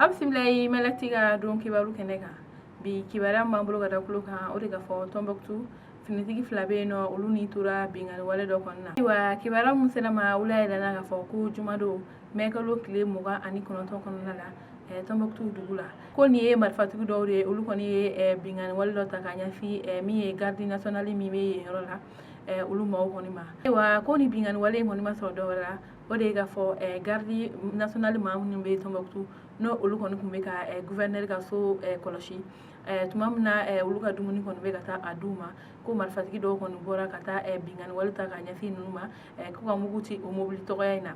Aw bisimila ye Malactu ka don kibaru kɛnɛ kan. Bi kibaruya min b'an bolo ka da tulo kan, o de ka fɔ Tɔnbɔkutu finitigi fila bɛ yen nɔ, olu ni tora binkanni wale dɔ kɔnɔna na. Ayiwa, kibaruya min sera ma, olu y'a yira k'a fɔ ko jumadon mɛkalo tile 29 kɔnɔna la, Tɔnbɔkutu dugu la, ko nin ye marifatigi dɔw de ye, olu kɔni ye binkanni wale dɔ ta ka ɲɛsin min ye garde nationale min bɛ yen yɔrɔ la, olu maaw kɔni ma. Ayiwa, ko ni binkanni wale in kɔni ma sɔrɔ dɔwɛrɛ la, o de ye k'a fɔ garde nationale maa minnu bɛ Tɔnbɔkutu, n'o olu kɔni tun bɛ ka gouverneur ka so kɔlɔsi tuma min na olu ka dumuni kɔni bɛ ka taa a d'u ma, ko marifatigi dɔw kɔni bɔra ka taa binkanni wale ta ka ɲɛsin ninnu ma, ko ka mugu ci o mobili tɔgɔya in na.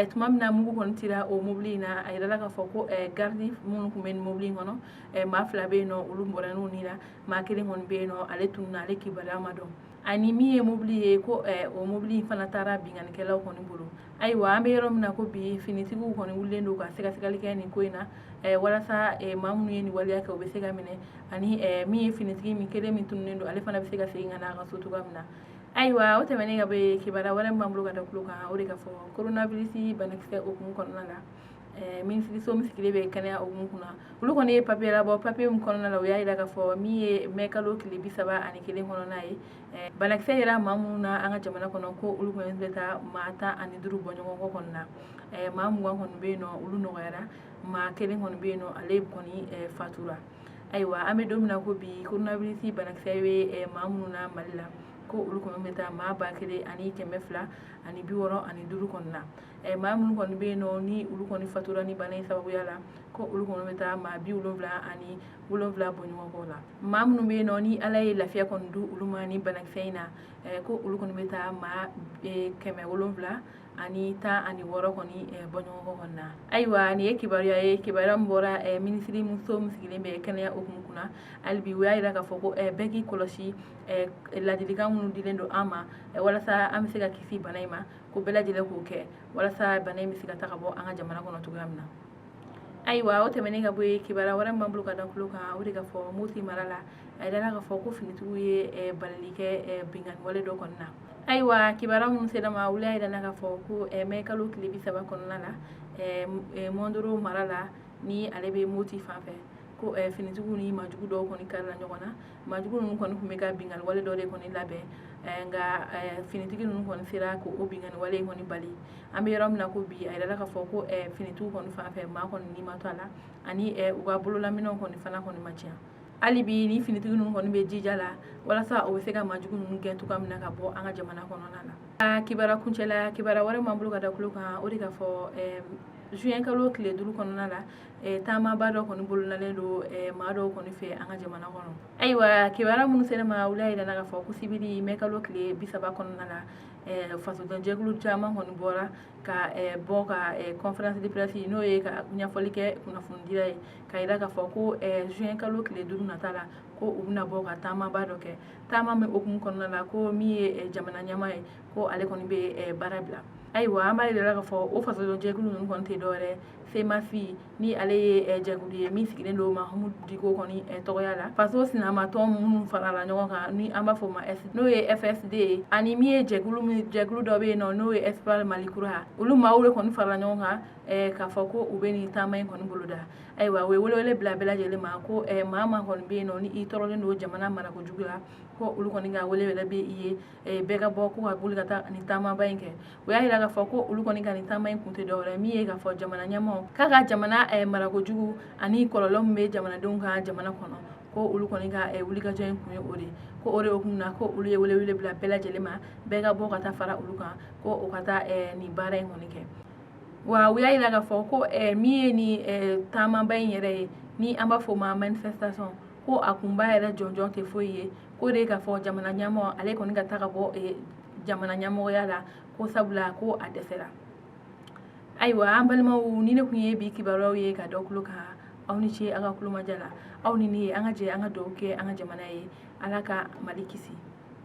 Tuma min na mugu kɔni cira o mobili in na, a yirala k'a fɔ ko garde minnu tun bɛ nin mobili in kɔnɔ, maa fila bɛ yen nɔ, olu bɔra n'u ni la, maa kelen kɔni bɛ yen nɔ, ale tununna, ale kibaruya ma dɔn. Ani min ye mobili ye, ko o mobili in fana taara binkannikɛlaw kɔni bolo. Ayiwa, an bɛ yɔrɔ min na ko bi, finitigiw kɔni wulilen don ka sɛgɛsɛgɛli kɛ nin ko in na, walasa maa minnu ye nin waleya kɛ, u bɛ se ka minɛ, ani min ye finitigi min kelen min tununnen don, ale fana bɛ se ka segin ka na a ka so cogoya min na. Ayiwa, o tɛmɛnen ka bɔ yen, kibaruya wɛrɛ min b'an bolo ka da tulo kan, o de ka fɔ coronavirus banakisɛ hukumu kɔnɔna la, minisiriso min sigilen bɛ kɛnɛya hukumu kunna, olu kɔni ye papiye labɔ. Papiye min kɔnɔna la, u y'a jira k'a fɔ min ye mɛkalo tile 31 kɔnɔna ye, banakisɛ yera maa minnu na an ka jamana kɔnɔ, ko olu kɔni bɛ taa maa 15 bɔ ɲɔgɔn kɔ kɔni na. Maa 20 kɔni bɛ yen nɔ, olu nɔgɔyara, maa kelen kɔni bɛ yen nɔ, ale kɔni fatura. Ayiwa, an bɛ don min na ko bi, coronavirus banakisɛ bɛ maa minnu na Mali la, ko olu kɔni bɛ taa maa 1265 kɔni na. Maa minnu kɔni bɛ yen nɔ, ni olu kɔni fatura ni bana in sababuya la, ko olu kɔni bɛ taa maa 77 bɔ ɲɔgɔn kɔ la. Maa minnu bɛ yen nɔ, ni Ala ye lafiya kɔni di olu ma ni banakisɛ in na, ko olu kɔni bɛ taa maa 716 kɔni bɔ ɲɔgɔn kɔ kɔni na. Ayiwa, nin ye kibaruya ye, kibaruya min bɔra minisiri muso min sigilen bɛ kɛnɛya hukumu kunna. Hali bi, u y'a jira k'a fɔ ko bɛɛ k'i kɔlɔsi ladilikan minnu dilen don an ma walasa an bɛ se ka kisi bana in ma, ko bɛɛ lajɛlen k'o kɛ walasa bana in bɛ se ka ta ka bɔ an ka jamana kɔnɔ cogoya min na. Ayiwa, o tɛmɛnen ka bɔ yen, kibaruya wɛrɛ min b'an bolo ka da tulo kan, o de ka fɔ Moti mara la, a yirala k'a fɔ ko finitigiw ye balili kɛ binkanni wale dɔ kɔni na. Ayiwa, kibaruya minnu sera ma, olu y'a yira k'a fɔ ko mɛ kalo tile 30 kɔnɔna la, Mondoro mara la, ni ale bɛ Moti fan fɛ, ko finitigiw ni maajugu dɔw kɔni karila ɲɔgɔn na. Maajugu ninnu kɔni tun bɛ ka binkanni wale dɔ de kɔni labɛn, nka finitigi ninnu kɔni sera k'o binkanni wale in kɔni bali. An bɛ yɔrɔ min na ko bi, a yirala k'a fɔ ko finitigiw kɔni fan fɛ, maa kɔni ni ma to a la, ani u ka bololaminɛnw kɔni fana kɔni ma tiɲɛ. Hali bi, ni finitigi ninnu kɔni bɛ jija la walasa o bɛ se ka maajugu ninnu gɛn cogoya min na ka bɔ an ka jamana kɔnɔna la. Kibaruya kuncɛ la, kibaruya wɛrɛ m'an bolo ka da tulo kan, o de ka fɔ juin kalo tile 5 kɔnɔna la, taamaba dɔ kɔni bololalen don maa dɔw kɔni fɛ an ka jamana kɔnɔ. Ayiwa, kibaruya minnu sera ma, olu y'a yira k'a fɔ ko sibiri mɛ kalo tile 30 kɔnɔna la, fasodɔnjɛkulu caman kɔni bɔra ka bɔ ka conférence de presse, n'o ye ka ɲɛfɔli kɛ kunnafonidila ye, ka yira k'a fɔ ko juin kalo tile 5 nata la, ko u bɛna bɔ ka taamaba dɔ kɛ. Taama min hukumu kɔnɔna la, ko min ye jamana ɲɛmaa ye, ko ale kɔni bɛ baara bila. Ayiwa, an b'a yira k'a fɔ o fasodɔnjɛkulu ninnu kɔni tɛ dɔwɛrɛ, CMAS, ni ale ye jɛkulu ye min sigilen don Mahamudu Diko kɔni tɔgɔya la, faso sinamatɔn minnu farala ɲɔgɔn kan, ni an b'a fɔ o ma S, n'o ye FSD ye, ani min ye jɛkulu min, jɛkulu dɔ bɛ yen nɔ, n'o ye Espoir Mali Kura, olu maaw de kɔni farala ɲɔgɔn kan k'a fɔ ko u bɛ nin taama in kɔni boloda. Ayiwa, u ye welewele bila bɛɛ lajɛlen ma ko maa maa kɔni bɛ yen nɔ, ni i tɔɔrɔlen don jamana marako jugu la, ko olu kɔni ka welewele bɛ i ye, bɛɛ ka bɔ ko ka boli ka taa nin taamaba in kɛ. U y'a jira k'a fɔ ko olu kɔni ka nin taama in kun tɛ dɔwɛrɛ min ye k'a fɔ jamana ɲɛmaaw k'a ka jamana marako jugu ani kɔlɔlɔ min bɛ jamanadenw kan jamana kɔnɔ, ko olu kɔni ka wulikajɔ in kun ye o de ye. Ko o de hukumu na, ko olu ye welewele bila bɛɛ lajɛlen ma, bɛɛ ka bɔ ka taa fara olu kan, ko u ka taa nin baara in kɔni kɛ. Wa u y'a jira k'a fɔ ko min ye nin taamaba in yɛrɛ ye, ni an b'a fɔ o ma manifestation, ko a kunba yɛrɛ jɔnjɔn tɛ foyi ye, ko de k'a fɔ jamana ɲɛmɔgɔ ale kɔni ka taa ka bɔ jamana ɲɛmɔgɔya la, ko sabula ko a dɛsɛra. Ayiwa, an balimaw, ni ne tun ye bi kibaruyaw ye ka dɔ tulo kan. Aw ni ce aw ka kulomajɔ la. Aw ni ne, an ka jɛ an ka dugawu kɛ an ka jamana ye. Ala ka Mali kisi.